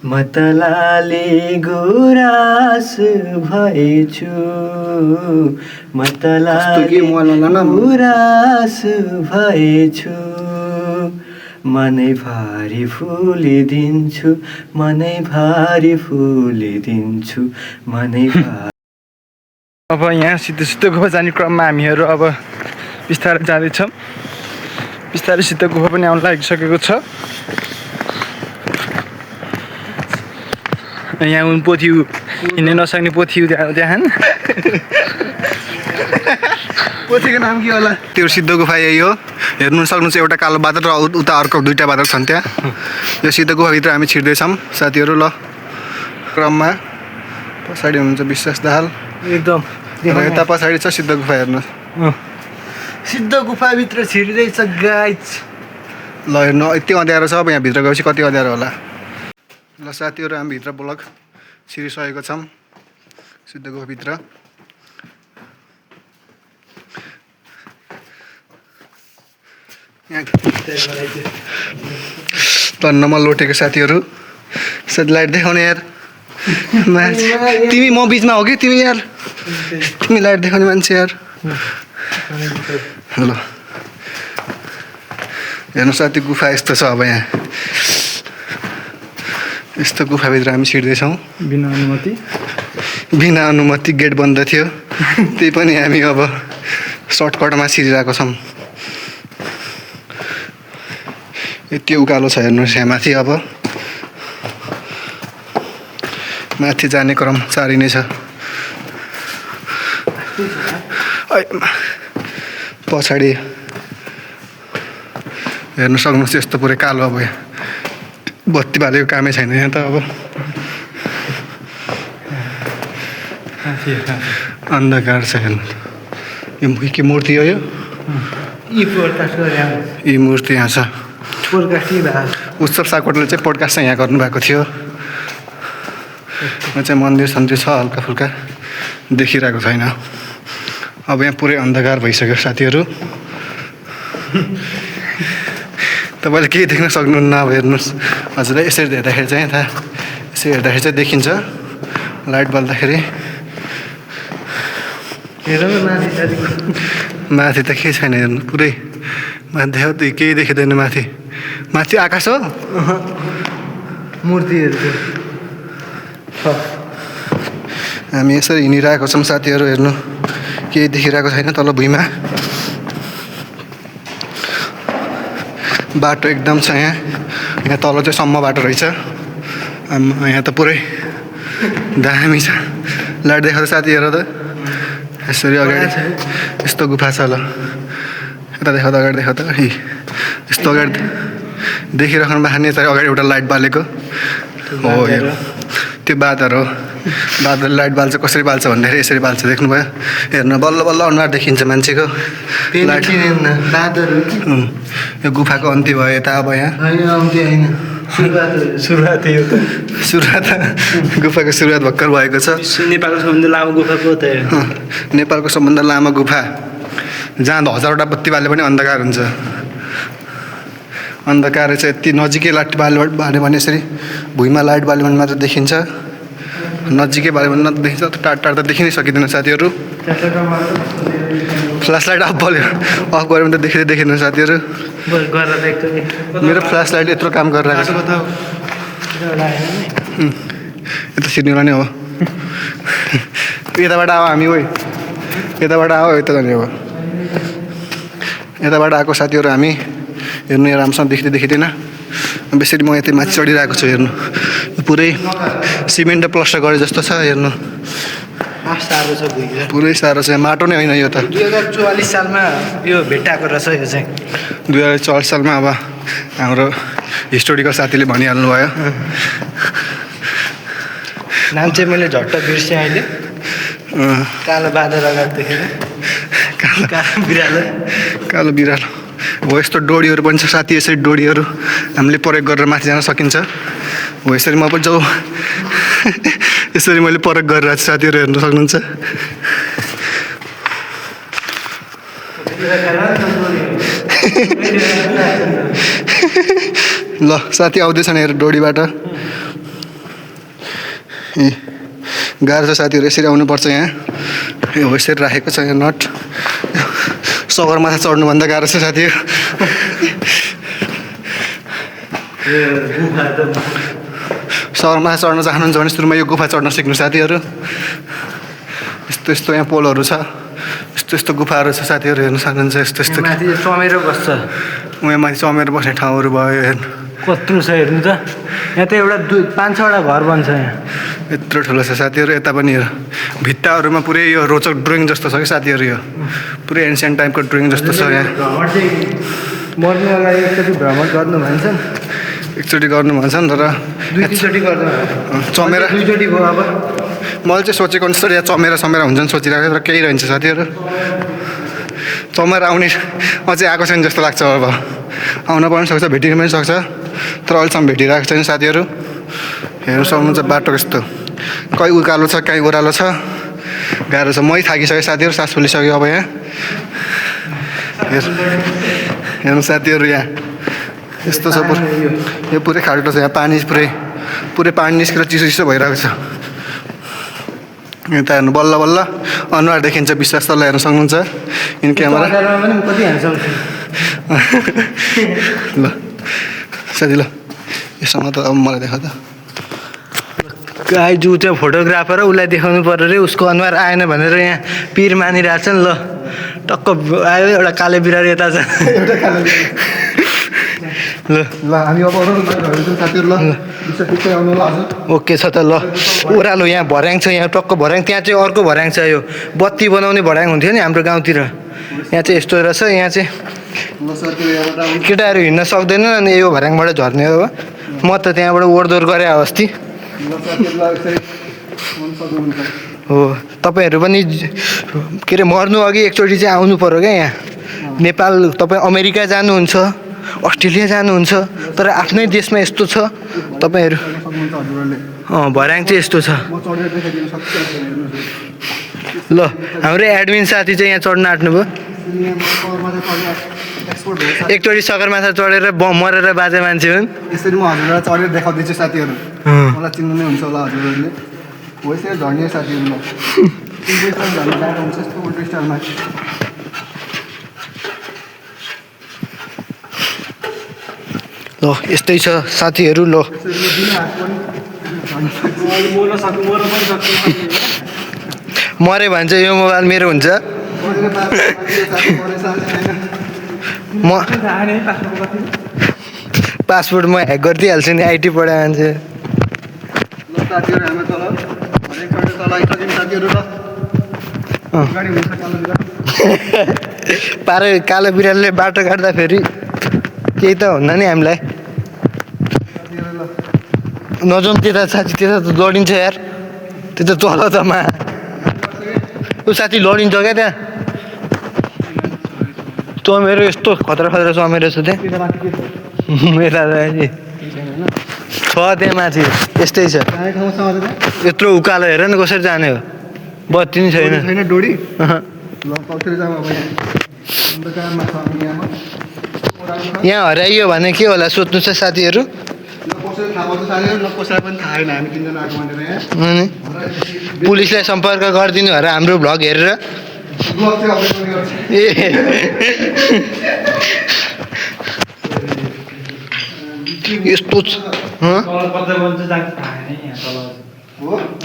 मतलाले गुरास भएछु मतलाले गुरास भएछु मनै भारी फुलिदिन्छु मनै भारी फुलिदिन्छु मनै भारी। अब यहाँ सिधो सिधो गुफा जाने क्रममा हामीहरू अब बिस्तारै जाँदैछौँ। बिस्तारै सिधो गुफा पनि आउन लागिसकेको छ। यहाँ उन पोथ्यू हिँड्न नसक्ने पोथ्यू त्यहाँ पोथीको नाम के होला? त्यो सिद्ध गुफा यही हो। हेर्नु सक्नुहुन्छ एउटा कालो बादल र उता अर्को दुईवटा बादल छन् त्यहाँ। यो सिद्ध गुफाभित्र हामी छिर्दैछौँ साथीहरू। ल क्रममा पछाडि हुनुहुन्छ विश्वास दाहाल एकदम यता पछाडि छ सिद्ध गुफा। हेर्नुहोस् सिद्ध गुफाभित्र छिर्दैछ गाइज। ल हेर्नु यति अँध्यारो छ। अब यहाँ भित्र गएपछि कति अँध्यारो होला। ल साथीहरू हामी भित्र ब्लक छिरिसकेको छौँ सिद्ध गुफाभित्र। तन्नमा लोटेको साथीहरू। लाइट देखाउने यार तिमी म बिचमा हो कि तिमी यार? तिमी लाइट देखाउने मान्छे यार। ल हेर्नु साथी गुफा यस्तो छ। अब यहाँ यस्तो गुफाभित्र हामी छिर्दैछौँ बिना अनुमति। गेट बन्द थियो त्यही पनि हामी अब सर्टकटमा छिरिरहेको छौँ। यति उकालो छ हेर्नुहोस् यहाँ माथि। अब माथि जाने क्रम जारी नै छ। पछाडि हेर्नु सक्नुहोस् यस्तो पुरै कालो। अब बत्ती बालेको कामै छैन यहाँ त। अब अन्धकार छ। हेर्नु यो के मूर्ति हो? यो यी मूर्ति यहाँ छ। उत्सव सापकोटाले चाहिँ पोडकास्ट चाहिँ यहाँ गर्नुभएको थियो। यहाँ चाहिँ मन्दिर सन्दिर छ हल्का फुल्का देखिरहेको छैन। अब यहाँ पुरै अन्धकार भइसक्यो साथीहरू। तपाईँले केही देख्न सक्नुहुन्न। अब हेर्नुहोस् हजुरलाई यसरी हेर्दाखेरि चाहिँ यता यसरी हेर्दाखेरि चाहिँ देखिन्छ लाइट बल्दाखेरि। माथि त केही छैन हेर्नु पुरै माथि देखाउ त केही देखिँदैन। माथि माथि आकाश हो मूर्तिहरू हामी यसरी हिँडिरहेको छौँ साथीहरू। हेर्नु केही देखिरहेको छैन तल भुइँमा। बाटो एकदम छ यहाँ। यहाँ तल चाहिँ सम्म बाटो रहेछ। यहाँ त पुरै दामी छ। लाइट देखाउँछ साथीहरू त यसरी अगाडि यस्तो गुफा छ। ल यता देखाउँदा अगाडि देखाउँदा यस्तो अगाडि देखिराख्नु भएको नि। अगाडि एउटा लाइट बालेको हो त्यो बादल हो। बादल लाइट बाल्छ कसरी बाल्छ भन्दाखेरि यसरी बाल्छ। देख्नुभयो? हेर्नु बल्ल बल्ल अनुहार देखिन्छ मान्छेको। लाइट यो गुफाको अन्त्य भयो यता। अब यहाँ सुरुवात गुफाको सुरुवात भर्खर भएको छ। नेपालको सबभन्दा लामो गुफा को त? नेपालको सबभन्दा लामो गुफा जहाँ 1000वटा बत्ती बाले पनि अन्धकार हुन्छ। अन्धकार चाहिँ यति नजिकै लाइट बाल्यो भने यसरी भुइँमा लाइट बाल्यो भने मात्र देखिन्छ। नजिकै बाल्यो भने न देखिन्छ। टाढा टाढा त देखि नै सकिँदैन साथीहरू। फ्ल्यास लाइट अफ बल्यो अफ गऱ्यो भने त देखिँदै देखिँदैन साथीहरू। मेरो फ्ल्यास लाइट यत्रो काम गरिरहेको छ। यता सिर्नीवाला नै हो। यताबाट आऊ हामी। हो यताबाट आऊ यता जाने हो। यताबाट आएको साथीहरू हामी। हेर्नु यहाँ राम्रोसँग देखिँदैन। बेसरी म यतै माथि चढिरहेको छु। हेर्नु पुरै सिमेन्ट प्लास्टर गरे जस्तो छ। हेर्नु साह्रो छ पुरै साह्रो छ। माटो नै होइन यो त। 2044 सालमा यो भेट्टाएको रहेछ। यो चाहिँ 2044 सालमा अब हाम्रो हिस्टोरिकल साथीले भनिहाल्नु भयो। नाम चाहिँ मैले झट्ट बिर्सेँ अहिले। कालो बादल अगाडि देखेर कालो बिरालो हो। यस्तो डोरीहरू पनि छ साथी। यसरी डोरीहरू हामीले प्रयोग गरेर माथि जान सकिन्छ। हो यसरी म पनि जाउँ। यसरी मैले प्रयोग गरिरहेको छु साथीहरू। हेर्नु सक्नुहुन्छ। ल साथी आउँदैछन् हेर डोरीबाट। गाह्रो छ साथीहरू यसरी आउनुपर्छ यहाँ यो हो यसरी राखेको छ यहाँ नट सगरमाथा चढ्नुभन्दा गाह्रो छ साथीहरू सगरमाथा चढ्न चाहनुहुन्छ भने सुरुमा यो गुफा चढ्न सिक्नु साथीहरू यस्तो यस्तो यहाँ पोलहरू छ यस्तो यस्तो गुफाहरू छ साथीहरू हेर्न सक्नुहुन्छ यस्तो यस्तो माथि चमेर बस्छ उहाँ माथि चमेर बस्ने ठाउँहरू भयो हेर्नु कत्रो छ हेर्नु त यहाँ त एउटा 5-6वटा घर बन्छ यहाँ यत्रो ठुलो छ साथीहरू यता पनि यो भित्ताहरूमा पुरै यो रोचक ड्रइङ जस्तो छ कि साथीहरू यो पुरै एन्सियन्ट टाइपको ड्रइङ जस्तो छ यहाँ भ्रमण चाहिँ मर्नु अगाडि एकचोटि भ्रमण गर्नु भन्छ एकचोटि गर्नु भन्छ नि तर 2-3चोटि गर्नु चमेरा 2चोटि भयो अब मैले चाहिँ सोचेको अनुसार यहाँ चमेरा समेरा हुन्छ नि सोचिरहेको तर केही रहन्छ साथीहरू चमेरा आउने अझै आएको छैन जस्तो लाग्छ अब आउन पनि सक्छ भेटिन पनि सक्छ तर अहिलेसम्म भेटिरहेको छैन साथीहरू हेर्नु सक्नुहुन्छ बाटो कस्तो कहीँ उकालो छ कहीँ ओह्रालो छ गाह्रो छ मै थाकिसकेँ साथीहरू सास फुलिसक्यो अब यहाँ हेर्नु साथीहरू यहाँ यस्तो छ यो पुरै खाल्टो छ यहाँ पानी पुरै पानी निस्केर चिसो चिसो भइरहेको छ यता हेर्नु बल्ल बल्ल अनुहार देखिन्छ विश्वास तल हेर्न सक्नुहुन्छ इन क्यामेरा कति ह्यान्डसम ल साथी ल यसमा त अब मलाई देखा त गाई जू त्यो फोटोग्राफर हो उसलाई देखाउनु पर्यो रे उसको अनुहार आएन भनेर यहाँ पिर मानिरहेको छ नि ल टक्क आयो एउटा काले बिरालो यता छ ल ल हामी अब साथीहरू ल आउनु ल हजुर ओके छ त ल ओह्रालो यहाँ भर्याङ छ यहाँ टक्क भर्याङ त्यहाँ चाहिँ अर्को भर्याङ छ यो बत्ती बनाउने भर्याङ हुन्थ्यो नि हाम्रो गाउँतिर यहाँ चाहिँ यस्तो रहेछ यहाँ चाहिँ केटाहरू हिँड्न सक्दैन अनि यो भर्याङबाट झर्ने हो म त त्यहाँबाट ओहोरदोहोर गरेँ अस्ति हो तपाईँहरू पनि के अरे मर्नु अघि एकचोटि चाहिँ आउनु पऱ्यो क्या यहाँ नेपाल तपाईँ अमेरिका जानुहुन्छ अस्ट्रेलिया जानुहुन्छ तर आफ्नै देशमा यस्तो छ तपाईँहरू भर्याङ चाहिँ यस्तो छ ल हाम्रो एडमिन साथी चाहिँ यहाँ चढ्न आँट्नुभयो एकचोटि सगरमाथा चढेर मरेर बाजे मान्छे हुन् यसरी म हजुरलाई चढेर देखाउँदैछु साथीहरू मलाई चिन्नु नै हुन्छ होला हजुरहरूले हो यसरी झर्ने साथीहरू ल यस्तै छ साथीहरू ल मऱ्यो भने चाहिँ यो मोबाइल मेरो हुन्छ म पासपोर्ट म ह्याक गरिदिइहाल्छु नि आइटी पढायो मान्छे पारो कालो बिरालोले बाटो काट्दाखेरि केही त हुन्न नि हामीलाई नजाउँ त्यता साथी त्यता त लडिन्छ यार त्यो त तल त मा ऊ साथी लडिन्छ क्या त्यहाँ चमेरो यस्तो खतरा खतरा चमेरो छ त्यहाँ यता छ त्यहाँ माथि यस्तै छ यत्रो उकालो हेर न कसरी जाने हो बत्ती नि छैन डोरी यहाँ हराइयो भने के होला सोध्नु छ साथीहरू पुलिसलाई सम्पर्क गरिदिनु अरे हाम्रो भ्लग हेरेर ए यस्तो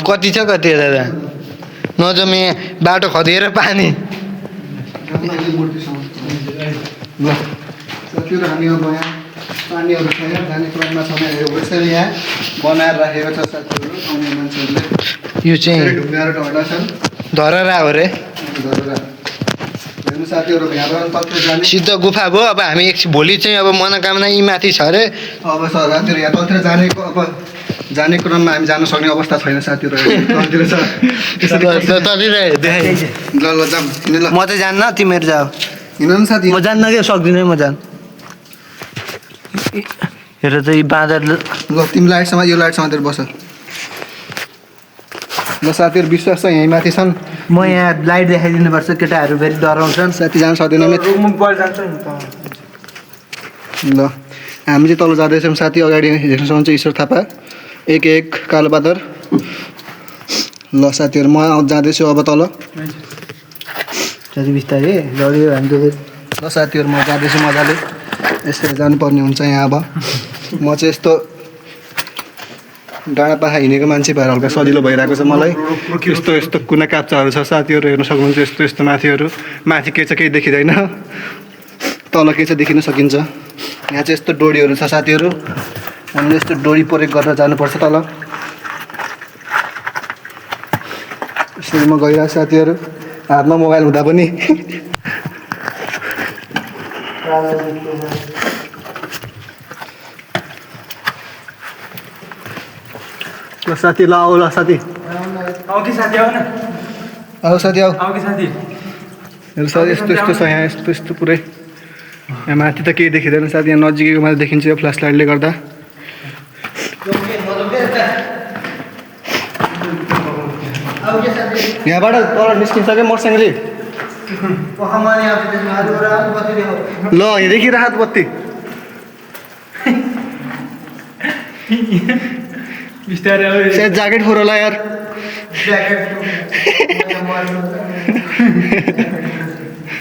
कति छ कति दादा नजमे बाटो खदिएर पानी हामी अब यहाँ पानीहरू छैन जाने क्रममा समय यसरी यहाँ बनाएर राखेको छ साथीहरू आउने मान्छेहरूले यो चाहिँ ढुङ्गाहरू ढल्छन् धरहरा हो रे हेर्नु साथीहरू यहाँबाट तत्र जाने सिद्ध गुफा भयो अब हामी भोलि चाहिँ अब मनोकामना यी माथि छ अरे अब साथीहरू यहाँ तत्र जानेको अब जाने क्रममा हामी जान सक्ने अवस्था छैन साथीहरू तलतिर छ ल ल जाऊँ ल म चाहिँ जान्न तिमीहरू जाऊ हिँड न साथी म जान्न क्या सक्दिनँ म जान हेर त यी बाँदर ल तिमी लाइटसम्म यो लाइटसम्म तेरो बस ल साथीहरू विश्वास छ यहीँ माथि छन् म यहाँ लाइट देखाइदिनु पर्छ केटाहरू फेरि डराउँछन् साथी जान सक्दैन ल हामी चाहिँ तल जाँदैछौँ साथी अगाडि देख्न सक्नुहुन्छ ईश्वर थापा एक कालो बादर ल साथीहरू म जाँदैछु अब तल साथी बिस्तारै लड्यो हामी त ल साथीहरू म जाँदैछु मजाले यसरी जानुपर्ने हुन्छ यहाँ अब म चाहिँ यस्तो डाँडा पाखा हिँडेको मान्छे भएर हल्का सजिलो भइरहेको छ मलाई यस्तो यस्तो कुना काप्चाहरू छ साथीहरू हेर्न सक्नुहुन्छ यस्तो यस्तो माथिहरू माथि के छ केही देखिँदैन तल के छ देखिन सकिन्छ यहाँ चाहिँ यस्तो डोरीहरू छ साथीहरू हामीले यस्तो डोरी प्रयोग गरेर जानुपर्छ तल यसरी म गइरहेको साथीहरू हातमा मोबाइल हुँदा पनि ल साथी ल आऊ ल साथी आऊ कि साथी आऊ न आऊ साथी आऊ आऊ कि साथी हेर्नु साथी यस्तो यस्तो छ यहाँ यस्तो यस्तो पुरै यहाँ माथि त केही देखिँदैन साथी यहाँ नजिकैको माथि देखिन्छ यो फ्ल्यास लाइटले गर्दा यहाँबाट तल निस्किन्छ क्या मोटरसाइकलले ल यहाँदेखि राहत बत्ती बिस्तारै आऊ सायद ज्याकेट फोर होला यार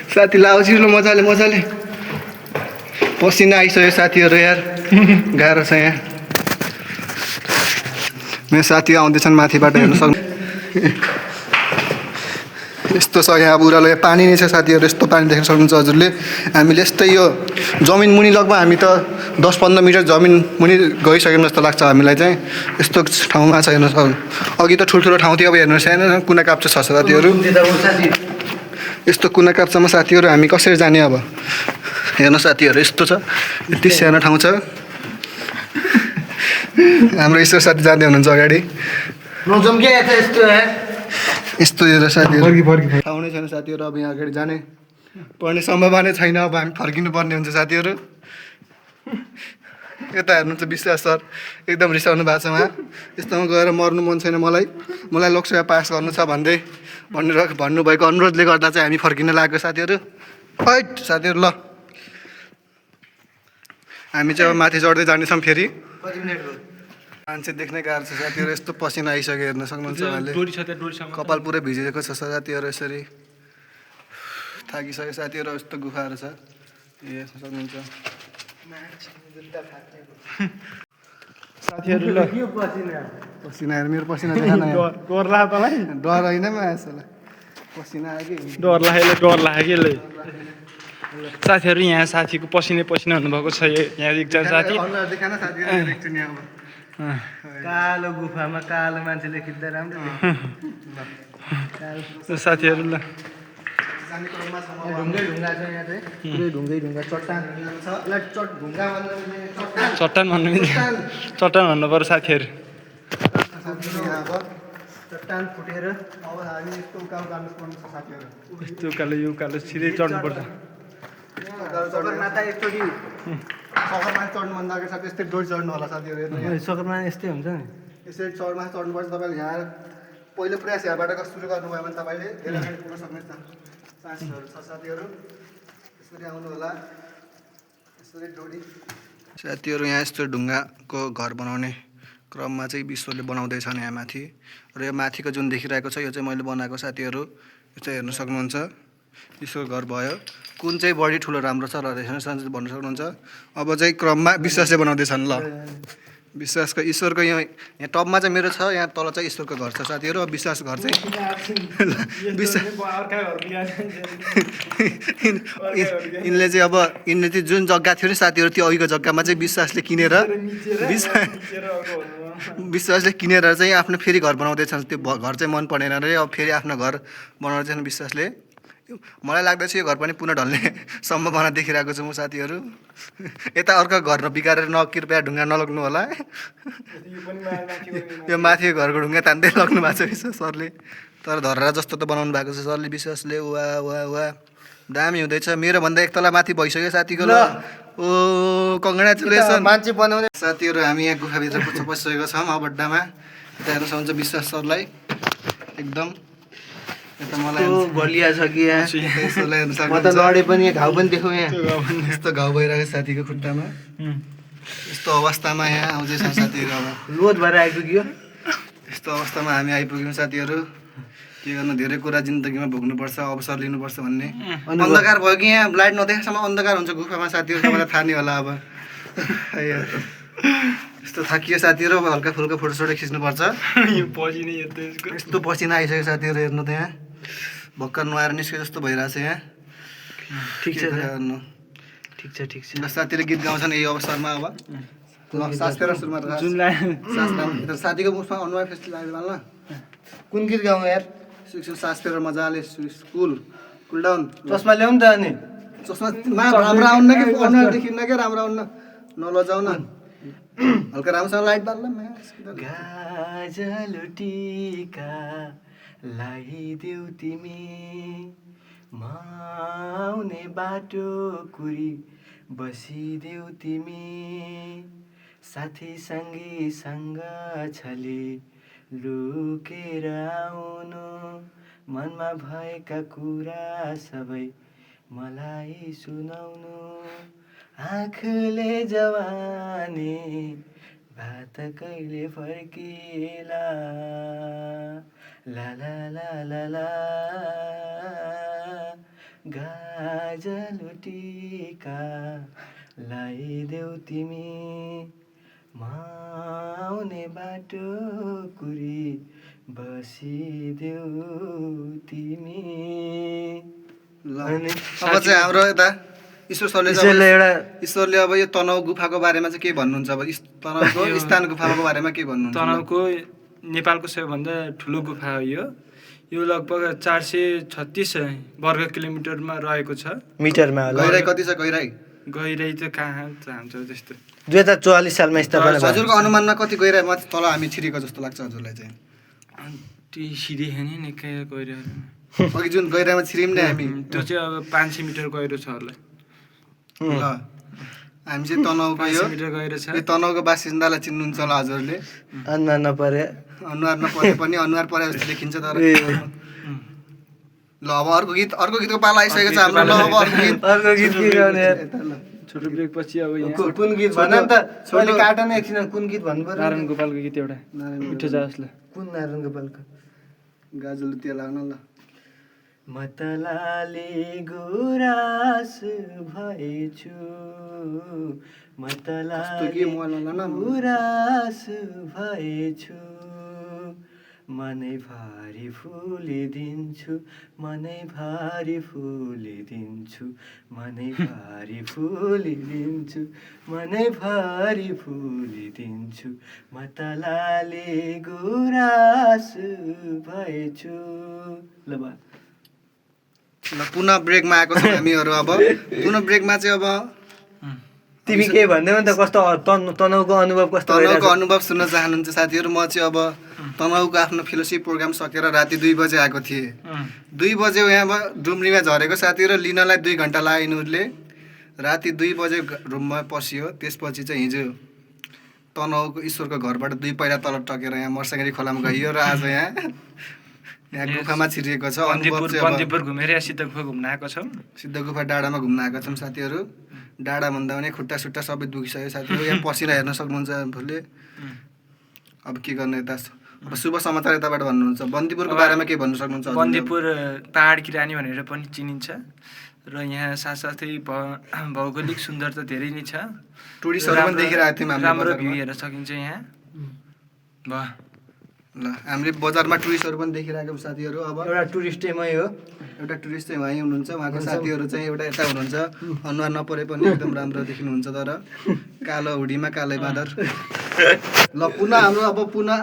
साथी लाओ चिर्नु मजाले मजाले पसिना आइसक्यो साथीहरू यार गाह्रो छ यहाँ मेरो साथी आउँदैछन् माथिबाट हेर्न सक्नु यस्तो छ यहाँ उरालो यहाँ पानी नै छ साथीहरू यस्तो पानी देख्न सक्नुहुन्छ हजुरले हामीले यस्तै यो जमिन मुनि लगभग हामी त 10-15 मिटर जमिन मुनि गइसक्यौँ जस्तो लाग्छ हामीलाई चाहिँ यस्तो ठाउँमा छ हेर्नुहोस् अघि त ठुल्ठुलो ठाउँ थियो अब हेर्नुहोस् सानो कुना काप्चा छ साथीहरू यस्तो कुना काप्चामा साथीहरू हामी कसरी जाने अब हेर्नु साथीहरू यस्तो छ यति सानो ठाउँ छ हाम्रो ईश्वर साथी जाँदै हुनुहुन्छ अगाडि यस्तो हेरेर साथीहरू ठाउँ नै छैन साथीहरू अब यहाँ अगाडि जाने पर्ने सम्भावना छैन अब हामी फर्किनु पर्ने हुन्छ साथीहरू यता हेर्नुहुन्छ विश्वास सर एकदम रिसाउनु भएको छ उहाँ यस्तोमा गएर मर्नु मन छैन मलाई लोकसेवा पास गर्नु छ भन्नुभएको अनुरोधले गर्दा चाहिँ हामी फर्किन लागेको साथीहरू हैट साथीहरू ल हामी चाहिँ अब माथि चढ्दै जानेछौँ फेरि मान्छे देख्नै गाह्रो छ साथीहरू यस्तो पसिना आइसक्यो हेर्न सक्नुहुन्छ उहाँले कपाल पुरै भिजेको छ साथीहरू यसरी थाकिसक्यो साथीहरू यस्तो गुफाहरू छ हेर्न सक्नुहुन्छ साथीहरू ल पसिनाहरू मेरो पसिना देखा न डर लाग्यो तँलाई डर होइन मासुलाई पसिना आयो कि डर लाग्यो कि साथीहरू यहाँ साथीको पसिना हुनुभएको छ यहाँ एकजना साथी देखा न साथीहरू देख्छु नि अब कालो गुफामा कालो मान्छेले खिच्दा राम्रो साथीहरू ल ढुङ्गा छ यहाँ चाहिँ पुरै ढुङ्गा चट्टान छ ढुङ्गा चट्टान भन्नु पर्यो साथीहरू चट्टान फुटेर अब हामी यस्तो उकालो जानुपर्ने छ साथीहरू यस्तो उकालो यो उकालो सिधै चढ्नुपर्छ सगरमाथा एकचोटि सगरमा चढ्नुभन्दा अगाडि साथी यस्तै डोरी चढ्नु होला साथीहरू हेर्नु सगरमा यस्तै हुन्छ नि यसरी चढमा चढ्नुपर्छ तपाईँले यहाँ पहिलो प्रयास यहाँबाट सुरु गर्नुभयो भने तपाईँले धेरै अगाडि पुग्न सक्नुहुन्छ चान्सहरू छ साथीहरू यसरी आउनु होला यसरी डोरी साथीहरू यहाँ यस्तो ढुङ्गाको घर बनाउने क्रममा चाहिँ विश्वले बनाउँदैछन् यहाँ माथि र यो माथिको जुन देखिरहेको छ यो चाहिँ मैले बनाएको साथीहरू यो चाहिँ हेर्न सक्नुहुन्छ विश्वको घर भयो कुन चाहिँ बढी ठुलो राम्रो छ र रहेछ भन्न सक्नुहुन्छ अब चाहिँ क्रममा विश्वासले बनाउँदैछन् ल विश्वासको ईश्वरको यहाँ टपमा चाहिँ मेरो छ यहाँ तल चाहिँ ईश्वरको घर छ साथीहरू अब विश्वास घर चाहिँ यिनले चाहिँ अब यिनले चाहिँ जुन जग्गा थियो नि साथीहरू त्यो अघिको जग्गामा चाहिँ विश्वासले किनेर चाहिँ आफ्नो फेरि घर बनाउँदैछन् त्यो घर चाहिँ मन परेन र अब फेरि आफ्नो घर बनाउँदैछन् विश्वासले मलाई लाग्दैछ यो घर पनि पुनः ढल्ने सम्भावना देखिरहेको छु म साथीहरू यता अर्को घर बिगारेर कृपया ढुङ्गा नलग्नु होला यो माथि घरको ढुङ्गा तान्दै लग्नु भएको छ सरले तर धर्रा जस्तो त बनाउनु भएको छ सरले विश्वासले वा दामी हुँदैछ मेरो भन्दा एक तला माथि भइसक्यो साथीको ल ओ कङ्ग्रेचुलेसन मान्छे बनाउने साथीहरू हामी यहाँ गुफाभित्र पसिसकेको छौँ अब अड्डामा यता हेर्न सक्नुहुन्छ विश्वास सरलाई एकदम यता मलाई बलिया छ कि यहाँ यसोलाई हेर्न म त सक्नुहुन्छ लडे पनि घाउ पनि देख्यो यहाँ यस्तो घाउ भइरहेको साथीको खुट्टामा यस्तो अवस्थामा यहाँ आउँदैछ साथीहरू अब लोड भएर आइपुग्यो यस्तो अवस्थामा हामी आइपुग्यौँ साथीहरू। के गर्नु, धेरै कुरा जिन्दगीमा भोग्नुपर्छ, अवसर लिनुपर्छ भन्ने। अन्धकार भयो कि यहाँ लाइट नदेखासम्म अन्धकार हुन्छ गुफामा साथीहरू, तपाईँलाई थाहा नै होला अब। यस्तो थाकियो साथीहरू, अब हल्का फुल्का फोटोसोटो खिच्नुपर्छ। यस्तो पसिना आइसक्यो साथीहरू, हेर्नु त यहाँ भर्खर नुहाएर निस्क्यो जस्तो भइरहेछ यहाँ। ठिक छ के गर्नु। ठिक छ ल साथीले गीत गाउँछन् यही अवसरमा अब। ल सास फेर सुरुमा सास राम्रो साथीको मुखमा अनुहार फेस्ट लाग्यो ल। कुन गीत गाउँ यार? सास फेर मजाले कुल डाउन। चस्मा ल्याउँ नि त अनि। चस्मा राम्रो आउन्न कि अनुहार देखिन्न क्या, राम्रो आउन्न, नलजाउ न। हल्का राम्रोसँग लाइट बाल्ला। गाजल टिका लगाइदेऊ तिमी, माउने बाटो कुरी बसिदेऊ तिमी, साथी सङ्गीसँग छली लुकेर आउनु, मनमा भएका कुरा सबै मलाई सुनाउनु, आँखले जवानी बात कहिले फर्किला, ला ला ला ला ला, गाजल टिका लगाइदेऊ तिमी, माउने बाटो कुरी बसिदेऊ तिमी। ल अब चाहिँ हाम्रो यता ईश्वरले अब यो तनहु गुफाको बारेमा चाहिँ के भन्नुहुन्छ? अब तनहुको स्थान गुफाको बारेमा के भन्नुहुन्छ? तनहुको नेपालको सबैभन्दा ठुलो गुफा हो यो। यो लगभग 436 वर्ग किलोमिटरमा रहेको छ। मिटरमा गहिराई कति छ? गहिराई चाहिँ कहाँ चाहन्छ त्यस्तो। 2044 सालमा स्थापना भयो। हजुरको अनुमानमा कति गहिराईमा तल हामी छिरेको जस्तो लाग्छ हजुरलाई चाहिँ? त्यो सिधै नि निकै गहिरो। अघि जुन गहिराईमा छिर्यौँ नि हामी, त्यो चाहिँ अब 500 मिटर गहिरो छ होला। ल हामी चाहिँ तनहुको 500 मिटर गहिरो छ। यो तनहुको बासिन्दालाई चिन्नुहुन्छ होला हजुरले। अनुहार नपरे, अनुहार नपरे पनि अनुहार परे जस्तो देखिन्छ तर। ल अब अर्को गीतको पाला आइसकेको छ हाम्रो। ल अब अर्को गीत के गाउने यार? छोटो ब्रेक पछि अब यहाँ कुन गीत भन नि त? अहिले काट न एकछिन, कुन गीत भन्नु पर्यो? नारायण गोपालको गीत एउटा उठ्यो जासले। कुन नारायण गोपालको? गाजल त्यो लाग्न ल। मतलाले गुरास भएछु, मतलाले गुरास भएछु, मनैभरि फुलिदिन्छु, मनैभरि फुलिदिन्छु, मनैभरि फुलिदिन्छु, मनैभरि फुलिदिन्छु, मतलाले गुरास भएछु। ल बा ल पुनः ब्रेकमा आएको छौँ हामीहरू। अब पुनः ब्रेकमा चाहिँ अब तिमी के भन्दैौ नि त? कस्तो तनहुको अनुभव कस्तो? तनहुको अनुभव सुन्न चाहनुहुन्छ साथीहरू? म चाहिँ अब तनहुको आफ्नो फेलोसिप प्रोग्राम सकेर राति 2 बजे आएको थिएँ। 2 बजे यहाँ डुम्रीमा झरेको साथीहरू, लिनलाई 2 घन्टा लाग्यो यिनीहरूले। राति 2 बजे रुममा पसियो। त्यसपछि चाहिँ हिजो तनहुको ईश्वरको घरबाट 2 पहिला तल टकेर यहाँ मर्साङ्गेरी खोलामा गइयो र आज यहाँ गुफामा छिरिएको छ। बन्दीपुर घुमेर सिद्ध गुफा घुम्न आएको छौँ। सिद्ध गुफा डाँडामा घुम्न आएको छौँ साथीहरू। डाँडा भन्दा पनि खुट्टा सुट्टा सबै दुखिसक्यो साथीहरू। यहाँ पसिना हेर्न सक्नुहुन्छ आफूले। अब के गर्ने यता? अब शुभ समाचार यताबाट भन्नुहुन्छ। बन्दीपुरको बारेमा के भन्न सक्नुहुन्छ? बन्दीपुर पहाड की रानी भनेर पनि चिनिन्छ र यहाँ साथसाथै भौगोलिक सुन्दरता धेरै नै छ। टुरिस्टहरू पनि देखिरहेको थियौँ। राम्रो भ्यू हेर्न सकिन्छ यहाँ। भयो ल हामीले बजारमा टुरिस्टहरू पनि देखिरहेको साथीहरू। अब एउटा टुरिस्टै मै हो, एउटा टुरिस्ट चाहिँ उहाँ हुनुहुन्छ। उहाँको साथीहरू चाहिँ एउटा यता हुनुहुन्छ। अनुहार नपरे पनि एकदम राम्रो देखिनुहुन्छ, तर कालो हुडीमा कालै बाँदर। ल पुनः हाम्रो अब पुनः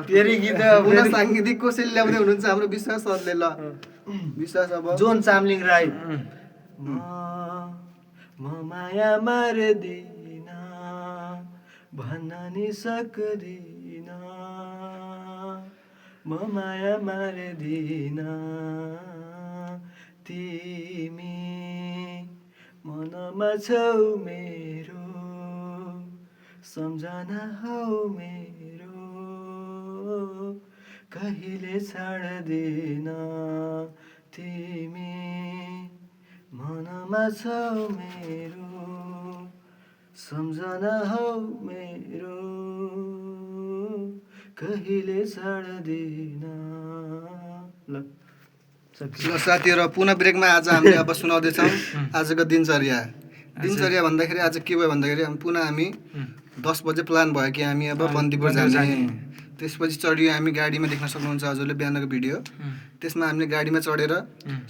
फेरि गीत पुनः साङ्गीतिक कसैले ल्याउँदै हुनुहुन्छ हाम्रो विश्वास सरले। ल विश्वास अब जोन चामलिङ राई। म माया मार्दिन भन्न नि सक्दिन, म माया मार्दिन तिमी मनमा छौ मेरो, सम्झना हौ मेरो, कहिले छाड्दिन तिमी मनमा छौ मेरो, सम्झना हौ मेरो, कहिले छाड्दिन ल ल साथीहरू पुनः ब्रेकमा आज हामीले अब सुनाउँदैछौँ आजको दिनचर्या भन्दाखेरि आज के भयो भन्दाखेरि पुनः हामी 10 बजे प्लान भयो कि हामी अब बन्दीपुर जाने त्यसपछि चढ्यो हामी गाडीमा देख्न सक्नुहुन्छ हजुरले बिहानको भिडियो त्यसमा हामीले गाडीमा चढेर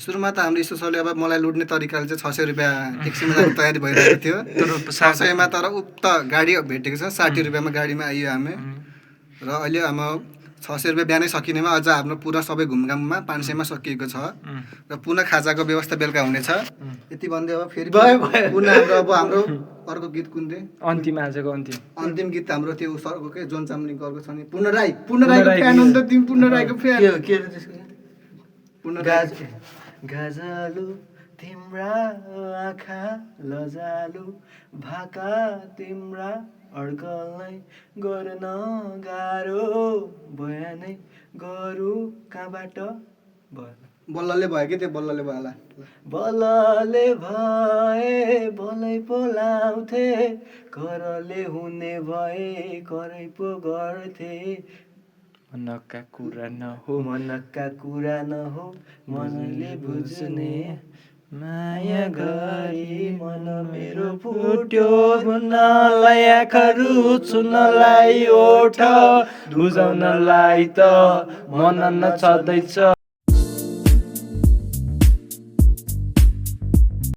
सुरुमा त हाम्रो इस्टोसरले अब मलाई लुट्ने तरिकाले चाहिँ 600 रुपियाँ ट्याक्सीमा जाने तयारी भइरहेको थियो 600मा तर उक्त गाडी भेटेको छ 60 रुपियाँमा गाडीमा आइयो हामी र अहिले हाम्रो 600 रुपियाँ बिहानै सकिनेमा अझ हाम्रो पुरा सबै घुमघाममा 500मा सकिएको छ र पुनः खाजाको व्यवस्था बेलुका हुनेछ यति भन्दै अब फेरि पुनः हाम्रो अर्को गीत कुन थियो आजको अन्तिम गीत हाम्रो त्यो सरको के जोन चामलिङको अर्को छ नि पूर्ण राईको फ्यान हो नि त तिमी पूर्ण राईको फ्यान के रे त्यसको पूर्ण गाजालु तिम्रा आँखा लजालु भाका तिम्रा अड्कलनै गर्न गाह्रो बयानै गरु कहाँबाट बल्लले भयो कि त्यो बल्लले भयो होला बल्लले भए बलै बोलाउँथे करले हुने भए करै पो गर्थे मनका कुरा नहो मनले बुझ्ने माया गरी मन मेरो फुट्यो बुन्नलाई आँखाहरू चुन्नलाई ओठ बुझाउनलाई त मन नछदैछ